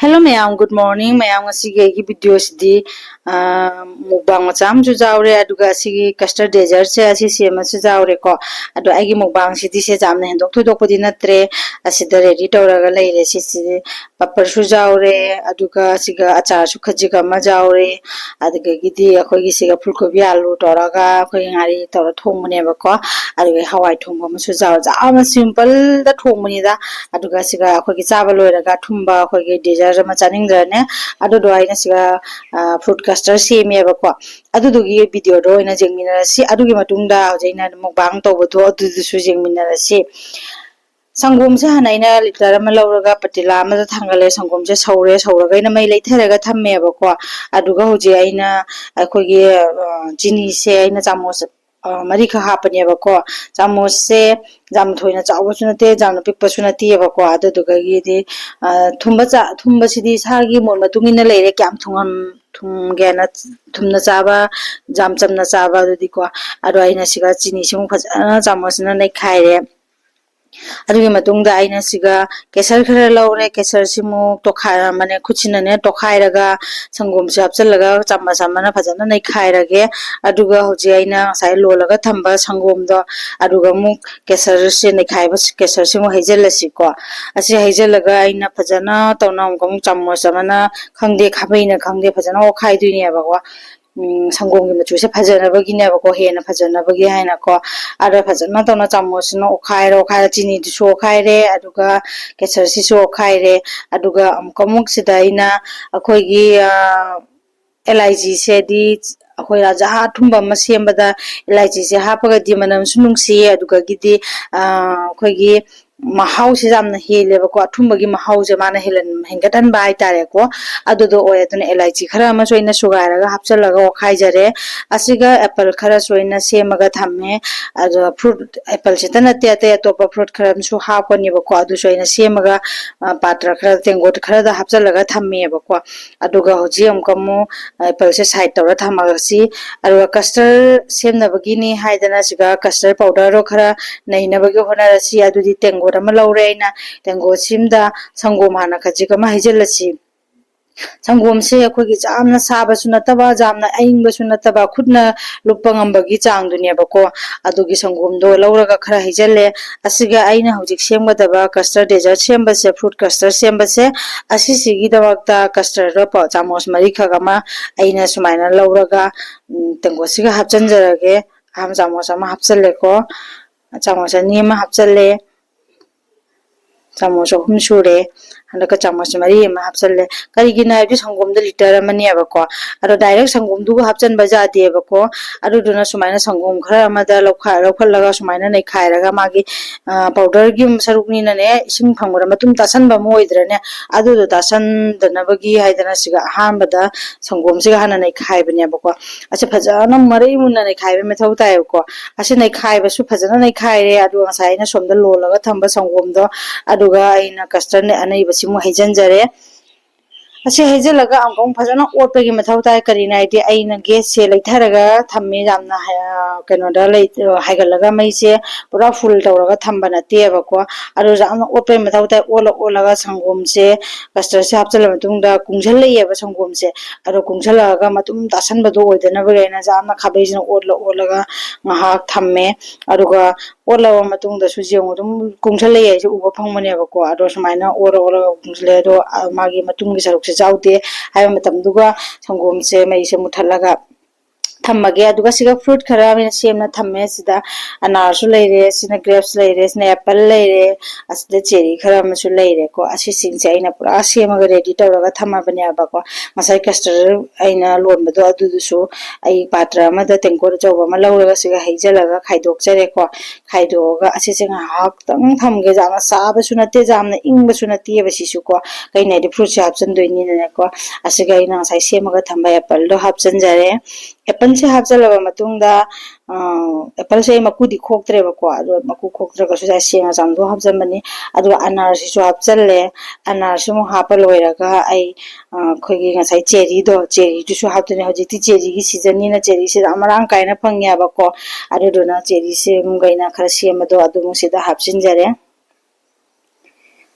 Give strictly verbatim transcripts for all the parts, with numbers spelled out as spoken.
Hello ꯃꯌꯥꯝ, good morning꯫ ꯃꯌꯥꯝ, ꯉꯁꯤꯒꯤ ꯑꯩꯒꯤ ꯚꯤꯗꯤꯑꯣꯁꯤꯗꯤ ꯃꯨꯛꯕꯥꯡ ꯃꯆꯥ ꯑꯃꯁꯨ ꯌꯥꯎꯔꯦ, ꯑꯗꯨꯒ ꯑꯁꯤꯒꯤ custard dessertꯁꯦ ꯑꯁꯤ ꯁꯦꯝꯃꯁꯨ ꯌꯥꯎꯔꯦꯀꯣ꯫ ꯑꯗꯣ ꯑꯩꯒꯤ ꯃꯨꯛꯕꯥꯡꯁꯤꯗꯤ ꯁꯦ ꯌꯥꯝꯅ ꯍꯦꯟꯗꯣꯛ ꯊꯣꯏꯗꯣꯛꯄꯗꯤ ꯅꯠꯇ꯭ꯔꯦ꯫ ꯑꯁꯤꯗ ꯔꯦꯗꯤ ꯇꯧꯔꯒ ꯂꯩꯔꯦ꯫ ꯁꯤꯁꯤ ꯄꯥꯄꯔꯁꯨ ꯌꯥꯎꯔꯦ, ꯑꯗꯨꯒ ꯁꯤꯒ ꯑꯆꯥꯔꯁꯨ ꯈꯖꯤꯛ ꯑꯃ ꯌꯥꯎꯔꯦ, ꯑꯗꯨꯗꯒꯤꯗꯤ ꯑꯩꯈꯣꯏꯒꯤ ꯁꯤꯒ ꯐꯨꯜ ꯀꯣꯕꯤ ꯑꯥꯂꯨ ꯇꯧꯔꯒ ꯑꯩꯈꯣꯏꯒꯤ ꯉꯥꯔꯤ ꯇꯧꯔ ꯊꯣꯡꯕꯅꯦꯕꯀꯣ꯫ ꯑꯗꯨꯒ ꯍꯋꯥꯏ ꯊꯣꯡꯕ ꯑꯃꯁꯨ ꯌꯥꯎꯔꯦ꯫ ꯌꯥꯝꯅ ꯁꯤꯝꯄꯜꯗ ꯊꯣꯡꯕꯅꯤꯗ꯫ ꯑꯗꯨꯒ ꯁꯤꯒ ꯑꯩꯈꯣꯏꯒꯤ ꯆꯥꯕ ꯂꯣꯏꯔꯒ ꯑꯊꯨꯝꯕ ꯑꯩꯈꯣꯏꯒꯤ dessert ꯑꯃ ꯆꯥꯅꯤꯡꯗ꯭ꯔꯅꯦ꯫ ꯑꯗꯨꯗꯣ ꯑꯩꯅ ꯁꯤꯒ fruit custard ꯁꯦꯝꯃꯦꯕꯀꯣ꯫ ꯑꯗꯨꯗꯨꯒꯤ ꯚꯤꯗꯤꯑꯣꯗꯣ ꯑꯣꯏꯅ ꯌꯦꯡꯃꯤꯟꯅꯔꯁꯤ꯫ ꯑꯗꯨꯒꯤ ꯃꯇꯨꯡꯗ ꯍꯧꯖꯤꯛ ꯑꯩꯅ ꯃꯨꯛꯕꯥꯡ ꯇꯧꯕꯗꯣ ꯑꯗꯨꯗꯨꯁꯨ ꯌꯦꯡꯃꯤꯟꯅꯔꯁꯤ꯫ ꯁꯪꯒꯣꯝꯁꯦ ꯍꯥꯟꯅ ꯑꯩꯅ ꯂꯤꯇꯔ ꯑꯃ ꯂꯧꯔꯒ ꯄꯇꯤꯂꯥ ꯑꯃꯗ ꯊꯥꯡꯒꯠꯂꯦ꯫ ꯁꯪꯒꯣꯝꯁꯦ ꯁꯧꯔꯦ, ꯁꯧꯔꯒ ꯑꯩꯅ ꯃꯩ ꯂꯩꯊꯔꯒ ꯊꯝꯃꯦꯕꯀꯣ꯫ ꯑꯗꯨꯒ ꯍꯧꯖꯤꯛ ꯑꯩꯅ ꯑꯩꯈꯣꯏꯒꯤ ꯆꯤꯅꯤꯁꯦ ꯑꯩꯅ ꯆꯥꯃꯁ ꯃꯔꯤꯈꯛ ꯍꯥꯞꯄꯅꯦꯕꯀꯣ꯫ ꯆꯥꯃꯁꯁꯦ ꯌꯥꯝ ꯊꯣꯏꯅ ꯆꯥꯎꯕꯁꯨ ꯅꯠꯇꯦ, ꯌꯥꯝꯅ ꯄꯤꯛꯄꯁꯨ ꯅꯠꯇꯦꯕꯀꯣ꯫ ꯑꯗꯨꯗꯨꯒꯒꯤꯗꯤ ꯊꯨꯝꯕ ꯊꯨꯝꯕꯁꯤꯗꯤ ꯏꯁꯥꯒꯤ ꯃꯣꯠ ꯃꯇꯨꯡ ꯏꯟꯅ ꯂꯩꯔꯦ, ꯀꯌꯥꯝ ꯊꯨꯝꯒꯦꯅ꯫ ꯊꯨꯝꯅ ꯆꯥꯕ, ꯌꯥꯝ ꯆꯝꯅ ꯆꯥꯕ ꯑꯗꯨꯗꯤꯀꯣ꯫ ꯑꯗꯣ ꯑꯩꯅ ꯁꯤꯒ ꯆꯤꯅꯤꯁꯤꯃꯨꯛ ꯐꯖꯅ ꯆꯥꯃꯁꯅ ꯅꯩꯈꯥꯏꯔꯦ꯫ ꯑꯗꯨꯒꯤ ꯃꯇꯨꯡꯗ ꯑꯩꯅ ꯁꯤꯒ ꯀꯦꯁꯔ ꯈꯔ ꯂꯧꯔꯦ꯫ ꯀꯦꯁꯔꯁꯤꯃꯨꯛ ꯇꯣꯈꯥꯏ ꯃꯅꯦ ꯈꯨꯠꯁꯤꯅꯅꯦ ꯇꯣꯈꯥꯏꯔꯒ ꯁꯪꯒꯣꯝꯁꯨ ꯍꯥꯞꯆꯤꯜꯂꯒ ꯆꯥꯃꯁ ꯑꯃꯅ ꯐꯖꯅ ꯅꯩꯈꯥꯏꯔꯒꯦ꯫ ꯑꯗꯨꯒ ꯍꯧꯖꯤꯛ ꯑꯩꯅ ꯉꯁꯥꯏ ꯂꯣꯜꯂꯒ ꯊꯝꯕ ꯁꯪꯒꯣꯝꯗꯣ ꯑꯗꯨꯒ ꯑꯃꯨꯛ ꯀꯦꯁꯔꯁꯦ ꯅꯩꯈꯥꯏꯕ ꯀꯦꯁꯔꯁꯤꯃꯨꯛ ꯍꯩꯖꯤꯜꯂꯁꯤꯀꯣ꯫ ꯑꯁꯤ ꯍꯩꯖꯤꯜꯂꯒ ꯑꯩꯅ ꯐꯖꯅ ꯇꯧꯅ ꯑꯃꯨꯛ ꯆꯥꯃꯁ ꯑꯃꯅ ꯈꯪꯗꯦ, ꯈꯥꯕꯩꯅ ꯈꯪꯗꯦ, ꯐꯖꯅ ꯑꯣꯠꯈꯥꯏꯗꯣꯏꯅꯦꯕꯀꯣ꯫ ꯁꯪꯒꯣꯝꯒꯤ ꯃꯆꯨꯁꯦ ꯐꯖꯅꯕꯒꯤꯅꯦꯕꯀꯣ, ꯍꯦꯟꯅ ꯐꯖꯅꯕꯒꯤ ꯍꯥꯏꯅꯀꯣ꯫ ꯑꯗ ꯐꯖꯅ ꯇꯧꯅ ꯆꯥꯃꯁꯁꯤꯅ ꯑꯣꯠꯈꯥꯏꯔ ꯑꯣꯠꯈꯥꯏꯔ ꯆꯤꯅꯤꯗꯨꯁꯨ ꯑꯣꯠꯈꯥꯏꯔꯦ, ꯑꯗꯨꯒ ꯀꯦꯁꯔꯁꯤꯁꯨ ꯑꯣꯠꯈꯥꯏꯔꯦ꯫ ꯑꯗꯨꯒ ꯑꯃꯨꯛꯀ ꯑꯃꯨꯛ ꯁꯤꯗ ꯑꯩꯅ ꯑꯩꯈꯣꯏꯒꯤ ꯑꯦꯂꯥꯏꯆꯤꯁꯦꯗꯤ ꯑꯩꯈꯣꯏ ꯔꯥꯖꯥ ꯑꯊꯨꯝꯕ ꯑꯃ ꯁꯦꯝꯕꯗ ꯑꯦꯂꯥꯏꯆꯤꯁꯦ ꯍꯥꯞꯄꯒꯗꯤ ꯃꯅꯝꯁꯨ ꯅꯨꯡꯁꯤꯌꯦ, ꯑꯗꯨꯗꯒꯤꯗꯤ ꯑꯩꯈꯣꯏꯒꯤ ꯃꯍꯥꯎꯁꯦ ꯌꯥꯝꯅ ꯍꯦꯜꯂꯦꯕꯀꯣ꯫ ꯑꯊꯨꯝꯕꯒꯤ ꯃꯍꯥꯎꯁꯦ ꯃꯥꯅ ꯍꯦꯜꯍꯟ ꯍꯦꯟꯒꯠꯍꯟꯕ ꯍꯥꯏꯇꯥꯔꯦꯀꯣ꯫ ꯑꯗꯨꯗꯣ ꯑꯣꯏ꯫ ꯑꯗꯨꯅ ꯑꯦꯂꯥꯏꯆꯤ ꯈꯔ ꯑꯃꯁꯨ ꯑꯩꯅ ꯁꯨꯒꯥꯏꯔꯒ ꯍꯥꯞꯆꯤꯜꯂꯒ ꯑꯣꯠꯈꯥꯏꯖꯔꯦ꯫ ꯑꯁꯤꯒ ꯑꯦꯄꯜ ꯈꯔꯁꯨ ꯑꯩꯅ ꯁꯦꯝꯃꯒ ꯊꯝꯃꯦ꯫ ꯑꯗꯣ ꯐ꯭ꯔꯨꯠ ꯑꯦꯄꯜꯁꯤꯇ ꯅꯠꯇꯦ, ꯑꯇꯩ ꯑꯇꯣꯞꯄ ꯐ꯭ꯔꯨꯠ ꯈꯔ ꯑꯃꯁꯨ ꯍꯥꯞꯀꯅꯦꯕꯀꯣ꯫ ꯑꯗꯨꯁꯨ ꯑꯩꯅ ꯁꯦꯝꯃꯒ ꯄꯥꯇ꯭ꯔ ꯈꯔ, ꯇꯦꯡꯀꯣꯠ ꯈꯔꯗ ꯍꯥꯞꯆꯤꯜꯂꯒ ꯊꯝꯃꯦꯕꯀꯣ꯫ ꯑꯗꯨꯒ ꯍꯧꯖꯤꯛ ꯑꯃꯨꯛꯀ ꯑꯃꯨꯛ ꯑꯦꯄꯜꯁꯦ ꯁꯥꯏꯠ ꯇꯧꯔ ꯊꯝꯃꯒꯁꯤ꯫ ꯑꯗꯨꯒ ꯀꯁꯇꯔ ꯁꯦꯝꯅꯕꯒꯤꯅꯤ ꯍꯥꯏꯗꯅ ꯁꯤꯒ ꯀꯁꯇꯔ ꯄꯥꯎꯗꯔꯗꯣ ꯈꯔ ꯅꯩꯅꯕꯒꯤ ꯍꯣꯠꯅꯔꯁꯤ꯫ ꯑꯗꯨꯗꯤ ꯇꯦꯡꯀꯣꯠ ꯑꯃ ꯂꯧꯔꯦ ꯑꯩꯅ꯫ ꯇꯦꯡꯀꯣꯠꯁꯤꯝꯗ ꯁꯪꯒꯣꯝ ꯍꯥꯟꯅ ꯈꯖꯤꯛ ꯑꯃ ꯍꯩꯖꯤꯜꯂꯁꯤ꯫ ꯁꯪꯒꯣꯝꯁꯦ ꯑꯩꯈꯣꯏꯒꯤ ꯌꯥꯝꯅ ꯁꯥꯕꯁꯨ ꯅꯠꯇꯕ, ꯌꯥꯝꯅ ꯑꯏꯪꯕꯁꯨ ꯅꯠꯇꯕ, ꯈꯨꯠꯅ ꯂꯨꯞꯄ ꯉꯝꯕꯒꯤ ꯆꯥꯡꯗꯨꯅꯦꯕꯀꯣ꯫ ꯑꯗꯨꯒꯤ ꯁꯪꯒꯣꯝꯗꯣ ꯂꯧꯔꯒ ꯈꯔ ꯍꯩꯖꯤꯜꯂꯦ꯫ ꯑꯁꯤꯒ ꯑꯩꯅ ꯍꯧꯖꯤꯛ ꯁꯦꯝꯒꯗꯕ custard dessert ꯁꯦꯝꯕꯁꯦ, fruit custard ꯁꯦꯝꯕꯁꯦ, ꯑꯁꯤꯁꯤꯒꯤꯗꯃꯛꯇ custardꯗꯣ ꯄ-, ꯆꯥꯃꯁ ꯃꯔꯤꯈꯛ ꯑꯃ ꯑꯩꯅ ꯁꯨꯃꯥꯏꯅ ꯂꯧꯔꯒ, ꯎꯝ, ꯇꯦꯡꯀꯣꯠꯁꯤꯒ ꯍꯥꯞꯆꯤꯟꯖꯔꯒꯦ꯫ ꯑꯍꯥꯟꯕ ꯆꯥꯃꯁ ꯑꯃ ꯍꯥꯞꯆꯜꯂꯦꯀꯣ꯫ ꯆꯥꯃꯁ ꯑꯅꯤ ꯑꯃ ꯍꯥꯞꯆꯜꯂꯦ꯫ ꯆꯥꯃꯁ ꯑꯍꯨꯝ ꯁꯨꯔꯦ꯫ ꯍꯟꯗꯛꯀ ꯆꯥꯃꯁ ꯃꯔꯤ ꯑꯃ ꯍꯥꯞꯆꯜꯂꯦ꯫ ꯀꯔꯤꯒꯤꯅꯣ ꯍꯥꯏꯕꯗꯤ ꯁꯪꯒꯣꯝꯗꯣ litre ꯑꯃꯅꯦꯕꯀꯣ꯫ ꯑꯗꯣ direct ꯁꯪꯒꯣꯝꯗꯨꯒ ꯍꯥꯞꯆꯟꯕ ꯌꯥꯗꯦꯕꯀꯣ꯫ ꯑꯗꯨꯗꯨꯅ ꯁꯨꯃꯥꯏꯅ ꯁꯪꯒꯣꯝ ꯈꯔ ꯑꯃꯗ ꯂꯧꯈꯥꯏ-, ꯂꯧꯈꯠꯂꯒ ꯁꯨꯃꯥꯏꯅ ꯅꯩꯈꯥꯏꯔꯒ ꯃꯥꯒꯤ, ꯑ, powderꯒꯤ ꯁꯔꯨꯛꯅꯤꯅꯅꯦ, ꯏꯁꯤꯡ ꯐꯪꯕꯗ ꯃꯇꯨꯝ ꯇꯥꯁꯟꯕ ꯑꯃ ꯑꯣꯏꯗ꯭ꯔꯅꯦ? ꯑꯗꯨꯗꯣ ꯇꯥꯁꯟꯗꯅꯕꯒꯤ ꯍꯥꯏꯗꯅ ꯁꯤꯒ ꯑꯍꯥꯟꯕꯗ ꯁꯪꯒꯣꯝꯁꯤꯒ ꯍꯥꯟꯅ ꯅꯩꯈꯥꯏꯕꯅꯦꯕꯀꯣ꯫ ꯑꯁꯤ ꯐꯖꯅ ꯃꯔꯩ ꯃꯨꯟꯅ ꯅꯩꯈꯥꯏꯕ ꯃꯊꯧ ꯇꯥꯏꯌꯦꯕꯀꯣ꯫ ꯑꯁꯤ ꯅꯩꯈꯥꯏꯕꯁꯨ ꯐꯖꯅ ꯅꯩꯈꯥꯏꯔꯦ꯫ ꯑꯗꯨꯒ ꯉꯁꯥꯏ ꯑꯩꯅ ꯁꯣꯝꯗ ꯂꯣꯜꯂꯒ ꯊꯝꯕ ꯁꯪꯒꯣꯝꯗꯣ, ꯑꯗꯨꯒ ꯑꯩꯅ custard ꯑꯅꯩꯕꯁꯤꯃꯨꯛ ꯍꯩꯖꯤꯟꯖꯔꯦ꯫ ꯑꯁꯤ ꯍꯩꯖꯤꯜꯂꯒ ꯑꯃꯨꯛꯀ ꯑꯃꯨꯛ ꯐꯖꯅ ꯑꯣꯠꯄꯒꯤ ꯃꯊꯧ ꯇꯥꯏ꯫ ꯀꯔꯤꯅꯣ ꯍꯥꯏꯗꯤ ꯑꯩꯅ gasꯁꯦ ꯂꯩꯊꯔꯒ ꯊꯝꯃꯦ, ꯌꯥꯝꯅ ꯍꯥꯏ-, ꯀꯩꯅꯣꯗ ꯂꯩ-, ꯍꯥꯏꯒꯠꯂꯒ ꯃꯩꯁꯦ ꯄꯨꯔꯥ full ꯇꯧꯔꯒ ꯊꯝꯕ ꯅꯠꯇꯦꯕꯀꯣ꯫ ꯑꯗꯨ ꯌꯥꯝꯅ ꯑꯣꯠꯄꯒꯤ ꯃꯊꯧ ꯇꯥꯏ꯫ ꯑꯣꯠꯂ ꯑꯣꯠꯂꯒ ꯁꯪꯒꯣꯝꯁꯦ custardꯁꯦ ꯍꯥꯞꯆꯤꯜꯂ ꯃꯇꯨꯡꯗ ꯀꯨꯡꯁꯜꯂꯛꯑꯦꯕ ꯁꯪꯒꯣꯝꯁꯦ꯫ ꯑꯗꯣ ꯀꯨꯡꯁꯜꯂꯛꯑꯒ ꯃꯇꯨꯝ ꯇꯥꯁꯟꯕꯗꯣ ꯑꯣꯏꯗꯅꯕꯒꯤ ꯑꯩꯅ ꯌꯥꯝꯅ ꯈꯥꯕꯩꯁꯤꯅ ꯑꯣꯠꯂ ꯑꯣꯠꯂꯒ ꯉꯥꯏꯍꯥꯛ ꯊꯝꯃꯦ꯫ ꯑꯗꯨꯒ ꯑꯣꯠꯂꯕ ꯃꯇꯨꯡꯗꯁꯨ ꯌꯦꯡꯉꯨ, ꯑꯗꯨꯝ ꯀꯨꯡꯁꯜꯂꯛꯑꯦ ꯍꯥꯏꯁꯦ ꯎꯕ ꯐꯪꯕꯅꯦꯕꯀꯣ꯫ ꯑꯗꯣ ꯁꯨꯃꯥꯏꯅ ꯑꯣꯠꯂ ꯑꯣꯠꯂꯒ ꯀꯨꯡꯁꯜꯂꯛꯑꯦ꯫ ꯑꯗꯣ, ꯑ, ꯃꯥꯒꯤ ꯃꯇꯨꯡꯒꯤ ꯁꯔꯨꯛꯁꯦ ꯌꯥꯎꯗꯦ ꯍꯥꯏꯕ ꯃꯇꯝꯗꯨꯒ ꯁꯪꯒꯣꯝꯁꯦ ꯃꯩꯁꯦ ꯃꯨꯠꯊꯠꯂꯒ ꯊꯝꯃꯒꯦ꯫ ꯑꯗꯨꯒ ꯁꯤꯒ fruit ꯈꯔ ꯑꯩꯅ ꯁꯦꯝꯅ ꯊꯝꯃꯦ꯫ ꯁꯤꯗ ꯑꯅꯥꯔꯁꯨ ꯂꯩꯔꯦ, ꯁꯤꯅ grapes ꯂꯩꯔꯦ, ꯁꯤꯅ apple ꯂꯩꯔꯦ, ꯑꯁꯤꯗ cherry ꯈꯔ ꯑꯃꯁꯨ ꯂꯩꯔꯦꯀꯣ꯫ ꯑꯁꯤꯁꯤꯡꯁꯦ ꯑꯩꯅ ꯄꯨꯔꯥ ꯁꯦꯝꯃꯒ ready ꯇꯧꯔꯒ ꯊꯝꯃꯕꯅꯦꯕꯀꯣ꯫ ꯉꯁꯥꯏ custard ꯑꯩꯅ ꯂꯣꯟꯕꯗꯣ ꯑꯗꯨꯗꯨꯁꯨ ꯑꯩ ꯄꯥꯇ꯭ꯔ ꯑꯃꯗ ꯇꯦꯡꯀꯣꯠ ꯑꯆꯧꯕ ꯑꯃ ꯂꯧꯔꯒ ꯁꯤꯒ ꯍꯩꯖꯤꯜꯂꯒ ꯈꯥꯏꯗꯣꯛꯆꯔꯦꯀꯣ꯫ ꯈꯥꯏꯗꯣꯛꯑꯒ ꯑꯁꯤꯁꯦ ꯉꯥꯏꯍꯥꯛꯇꯪ ꯊꯝꯒꯦ꯫ ꯌꯥꯝꯅ ꯁꯥꯕꯁꯨ ꯅꯠꯇꯦ, ꯌꯥꯝꯅ ꯏꯪꯕꯁꯨ ꯅꯠꯇꯦꯕ ꯁꯤꯁꯨ ꯀꯣ꯫ ꯀꯩꯅꯣ ꯍꯥꯏꯗꯤ fruitꯁꯦ ꯍꯥꯞꯆꯤꯟꯗꯣꯏꯅꯤꯅꯅꯦꯀꯣ꯫ ꯑꯁꯤꯒ ꯑꯩꯅ ꯉꯁꯥꯏ ꯁꯦꯝꯃꯒ ꯊꯝꯕ appleꯗꯣ ꯍꯥꯞꯆꯤꯟꯖꯔꯦ꯫ Appleꯁꯦ ꯍꯥꯞꯆꯤꯜꯂꯕ ꯃꯇꯨꯡꯗ, ꯑ, appleꯁꯦ ꯑꯩ ꯃꯀꯨꯗꯤ ꯈꯣꯛꯇ꯭ꯔꯦꯕꯀꯣ꯫ ꯑꯗꯣ ꯃꯀꯨ ꯈꯣꯛꯇ꯭ꯔꯒꯁꯨ ꯉꯁꯥꯏ ꯁꯦꯡꯅ ꯆꯥꯝꯊꯣꯛ ꯍꯥꯞꯆꯤꯟꯕꯅꯤ꯫ ꯑꯗꯨꯒ ꯑꯅꯥꯔꯁꯤꯁꯨ ꯍꯥꯞꯆꯤꯜꯂꯦ꯫ ꯑꯅꯥꯔꯁꯤꯃꯨꯛ ꯍꯥꯞꯄ ꯂꯣꯏꯔꯒ ꯑꯩ, ꯑ, ꯑꯩꯈꯣꯏꯒꯤ ꯉꯁꯥꯏ cherryꯗꯣ, cherryꯗꯨꯁꯨ ꯍꯥꯞꯇꯣꯏꯅꯦ꯫ ꯍꯧꯖꯤꯛꯇꯤ cherryꯒꯤ seasonꯅꯤꯅ cherryꯁꯦ ꯌꯥꯝ ꯃꯔꯥꯡ ꯀꯥꯏꯅ ꯐꯪꯉꯦꯕꯀꯣ꯫ ꯑꯗꯨꯗꯨꯅ cherryꯁꯦ ꯑꯃꯨꯛ ꯑꯩꯅ ꯈꯔ ꯁꯦꯝꯕꯗꯣ ꯑꯗꯨꯃꯨꯛ ꯁꯤꯗ ꯍꯥꯞꯆꯤꯟꯖꯔꯦ꯫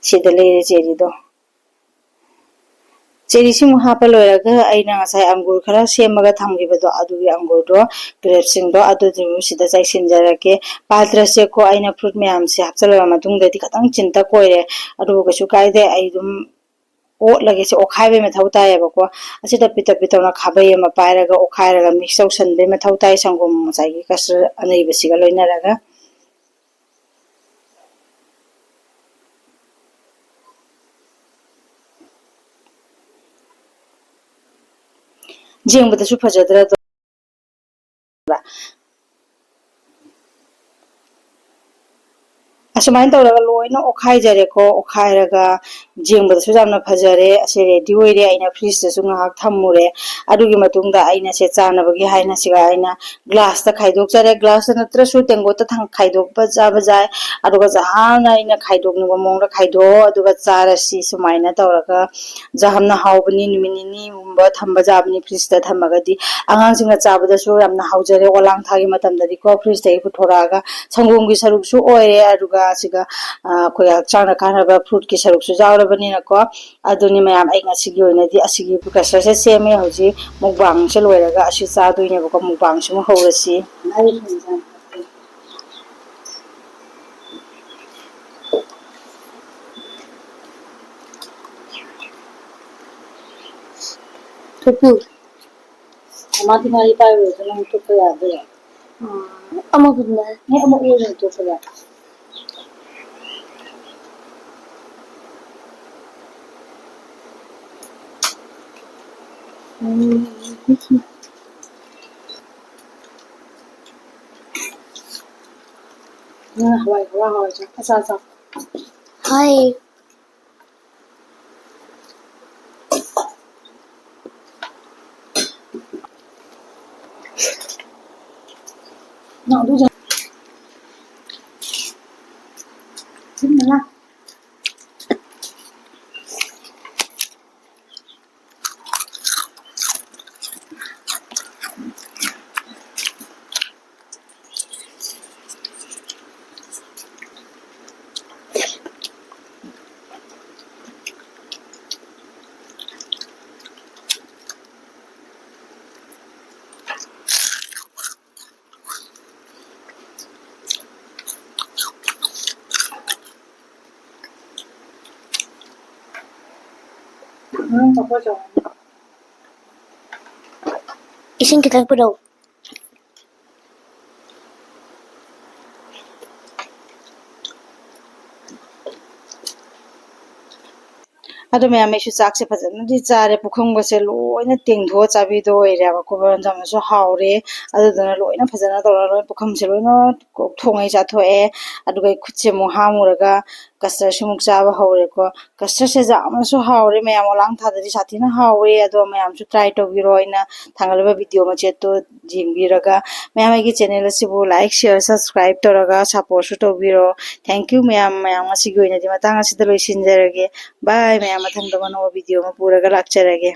ꯁꯤꯗ ꯂꯩꯔꯦ ꯆꯦꯔꯤꯗꯣ꯫ ꯆꯦꯔꯤꯁꯤꯃꯨꯛ ꯍꯥꯞꯄ ꯂꯣꯏꯔꯒ ꯑꯩꯅ ꯉꯁꯥꯏ ꯑꯪꯒꯨꯔ ꯈꯔ ꯁꯦꯝꯃꯒ ꯊꯝꯈꯤꯕꯗꯣ, ꯑꯗꯨꯒꯤ ꯑꯪꯒꯨꯔꯗꯣ, ꯒ꯭ꯔꯦꯞꯁꯤꯡꯗꯣ, ꯑꯗꯨꯗꯨ ꯁꯤꯗ ꯆꯥꯏꯁꯤꯟꯖꯔꯒꯦ꯫ ꯄꯥꯇ꯭ꯔꯁꯦꯀꯣ, ꯑꯩꯅ ꯐ꯭ꯔꯨꯠ ꯃꯌꯥꯝꯁꯦ ꯍꯥꯞꯆꯤꯜꯂꯕ ꯃꯇꯨꯡꯗꯗꯤ ꯈꯤꯇꯪ ꯆꯤꯟꯇꯛ ꯑꯣꯏꯔꯦ, ꯑꯗꯨꯕꯨ ꯀꯩꯁꯨ ꯀꯥꯏꯗꯦ꯫ ꯑꯩ ꯑꯗꯨꯝ ꯑꯣꯠꯂꯒꯦ꯫ ꯁꯤ ꯑꯣꯠꯈꯥꯏꯕꯩ ꯃꯊꯧ ꯇꯥꯏꯌꯦꯕꯀꯣ꯫ ꯑꯁꯤ ꯇꯞꯄꯤ ꯇꯞꯄꯤ ꯇꯧꯅ ꯈꯥꯕꯩ ꯑꯃ ꯄꯥꯏꯔꯒ ꯑꯣꯠꯈꯥꯏꯔꯒ ꯃꯤꯛꯁ ꯇꯧꯁꯟꯕꯩ ꯃꯊꯧ ꯇꯥꯏ, ꯁꯪꯒꯣꯝ ꯉꯁꯥꯏꯒꯤ ꯀꯁꯇꯔꯗ ꯑꯅꯩꯕꯁꯤꯒ ꯂꯣꯏꯅꯔꯒ꯫ ꯌꯦꯡꯕꯗꯁꯨ ꯐꯖꯗ꯭ꯔꯥ ꯑꯗꯣ? ꯑꯁꯨꯃꯥꯏꯅ ꯇꯧꯔꯒ ꯂꯣꯏꯅ ꯑꯣꯠꯈꯥꯏꯖꯔꯦꯀꯣ꯫ ꯑꯣꯠꯈꯥꯏꯔꯒ ꯌꯦꯡꯕꯗꯁꯨ ꯌꯥꯝꯅ ꯐꯖꯔꯦ꯫ ꯑꯁꯤ ꯔꯦꯗꯤ ꯑꯣꯏꯔꯦ꯫ ꯑꯩꯅ ꯐ꯭ꯔꯤꯖꯇꯁꯨ ꯉꯥꯏꯍꯥꯛ ꯊꯝꯃꯨꯔꯦ꯫ ꯑꯗꯨꯒꯤ ꯃꯇꯨꯡꯗ ꯑꯩꯅ ꯁꯦ ꯆꯥꯅꯕꯒꯤ ꯍꯥꯏꯅ ꯁꯤꯒ ꯑꯩꯅ ꯒ꯭ꯂꯥꯁꯇ ꯈꯥꯏꯗꯣꯛꯆꯔꯦ꯫ ꯒ꯭ꯂꯥꯁꯇ ꯅꯠꯇ꯭ꯔꯁꯨ ꯇꯦꯡꯀꯣꯠꯇ ꯊꯥꯡ-, ꯈꯥꯏꯗꯣꯛꯄ ꯆꯥꯕ ꯌꯥꯏ꯫ ꯑꯗꯨꯒ ꯆꯞ ꯍꯥꯟꯅ ꯑꯩꯅ ꯈꯥꯏꯗꯣꯛꯅꯤꯡꯕ ꯃꯑꯣꯡꯗ ꯈꯥꯏꯗꯣꯛꯑꯣ꯫ ꯑꯗꯨꯒ ꯆꯥꯔꯁꯤ꯫ ꯁꯨꯃꯥꯏꯅ ꯇꯧꯔꯒ ꯌꯥꯝꯅ ꯍꯥꯎꯕꯅꯤ꯫ ꯅꯨꯃꯤꯠ ꯅꯤꯅꯤꯒꯨꯝꯕ ꯊꯝꯕ ꯌꯥꯕꯅꯤ ꯐ꯭ꯔꯤꯖꯇ ꯊꯝꯃꯒꯗꯤ꯫ ꯑꯉꯥꯡꯁꯤꯡꯅ ꯆꯥꯕꯗꯁꯨ ꯌꯥꯝꯅ ꯍꯥꯎꯖꯔꯦ꯫ ꯑꯣꯂꯥꯡ ꯊꯥꯒꯤ ꯃꯇꯝꯗꯗꯤꯀꯣ, ꯐ꯭ꯔꯤꯖꯇꯒꯤ ꯄꯨꯊꯣꯔꯛꯑꯒ ꯁꯪꯒꯣꯝꯒꯤ ꯁꯔꯨꯛꯁꯨ ꯑꯣꯏꯔꯦ, ꯑꯗꯨꯒ ꯑꯁꯤꯒ, ꯑ, ꯑꯩꯈꯣꯏ ꯍꯛꯆꯥꯡꯗ ꯀꯥꯟꯅꯕ ꯐ꯭ꯔꯨꯠꯀꯤ ꯁꯔꯨꯛꯁꯨ ꯌꯥꯎꯔꯕꯅꯤꯅꯀꯣ꯫ ꯑꯗꯨꯅꯤ ꯃꯌꯥꯝ, ꯑꯩ ꯉꯁꯤꯒꯤ ꯑꯣꯏꯅꯗꯤ ꯑꯁꯤꯒꯤ ꯀꯁꯇꯔꯁꯦ ꯁꯦꯝꯃꯦ꯫ ꯍꯧꯖꯤꯛ ꯃꯨꯛꯕꯥꯡꯁꯦ ꯂꯣꯏꯔꯒ ꯑꯁꯤ ꯆꯥꯗꯣꯏꯅꯦꯕꯀꯣ꯫ ꯃꯨꯛꯕꯥꯡꯁꯤꯃ ꯍꯧꯔꯁꯤ꯫ ꯊꯨꯞꯄꯨ꯫ ꯃꯥꯗꯤ ꯃꯥꯗꯤ ꯄꯥꯏꯔꯣꯏꯗ, ꯅꯪ ꯊꯨꯞꯄ ꯌꯥꯗꯣꯏꯔꯣ? ꯑꯃꯗꯨꯅꯦ꯫ ꯅꯪ ꯑꯃ ꯑꯣꯏꯅ ꯊꯨꯞꯄ ꯌꯥ-, ꯎꯝ꯫ ꯅꯪ ꯍꯋꯥꯏ ꯈꯔ ꯍꯋꯥꯏ ꯆꯥ-, ꯑꯆꯥ ꯆꯥ꯫ ꯍꯥꯏ꯫ ꯅꯪ ꯑꯗꯨ ꯆꯥ-, ꯁꯤꯃꯅ꯫ ꯏꯁꯤꯡ ꯈꯤꯇꯪ ꯄꯨꯔꯛꯎ꯫ ꯑꯗꯣ ꯃꯌꯥꯝ, ꯑꯩꯁꯨ ꯆꯥꯛꯁꯦ ꯐꯖꯅꯗꯤ ꯆꯥꯔꯦ꯫ ꯄꯨꯈꯝꯒꯁꯦ ꯂꯣꯏꯅ ꯇꯦꯡꯊꯣꯛꯑ ꯆꯥꯕꯤꯗꯣ ꯑꯣꯏꯔꯦꯕ꯫ ꯀꯣꯕꯔ ꯍꯟꯖꯥꯡꯅꯁꯨ ꯍꯥꯎꯔꯦ꯫ ꯑꯗꯨꯗꯨꯅ ꯂꯣꯏꯅ ꯐꯖꯅ ꯇꯧꯔꯒ ꯂꯣꯏ ꯄꯨꯈꯝꯁꯦ ꯂꯣꯏꯅ ꯀꯣꯛ ꯊꯣꯡꯉꯩ ꯆꯥꯊꯣꯛꯑꯦ꯫ ꯑꯗꯨꯒ ꯑꯩ ꯈꯨꯠꯁꯦ ꯑꯃꯨꯛ ꯍꯥꯝꯃꯨꯔꯒ custardꯁꯨ ꯑꯃꯨꯛ ꯆꯥꯕ ꯍꯧꯔꯦꯀꯣ꯫ Custardꯁꯦ ꯌꯥꯝꯅꯁꯨ ꯍꯥꯎꯔꯦ꯫ ꯃꯌꯥꯝ ꯃꯣꯂꯥꯡ ꯊꯥꯗꯗꯤ ꯁꯥꯊꯤꯅ ꯍꯥꯎꯔꯦ꯫ ꯑꯗꯣ ꯃꯌꯥꯝꯁꯨ try ꯇꯧꯕꯤꯔꯣ꯫ ꯑꯩꯅ ꯊꯥꯡꯒꯠꯂꯤꯕ video ꯃꯆꯦꯠꯇꯣ ꯌꯦꯡꯕꯤꯔꯒ ꯃꯌꯥꯝ ꯑꯩꯒꯤ channel ꯑꯁꯤꯕꯨ like, share, subscribe ꯇꯧꯔꯒ supportꯁꯨ ꯇꯧꯕꯤꯔꯣ꯫ Thank you ꯃꯌꯥꯝ꯫ ꯃꯌꯥꯝ ꯉꯁꯤꯒꯤ ꯑꯣꯏꯅꯗꯤ ꯃꯇꯥꯡ ꯑꯁꯤꯗ ꯂꯣꯏꯁꯤꯟꯖꯔꯒꯦ꯫ Bye ꯃꯌꯥꯝ, ꯃꯊꯪꯗ ꯑꯅꯧꯕ video ꯑꯃ ꯄꯨꯔꯒ ꯂꯥꯛꯆꯔꯒꯦ꯫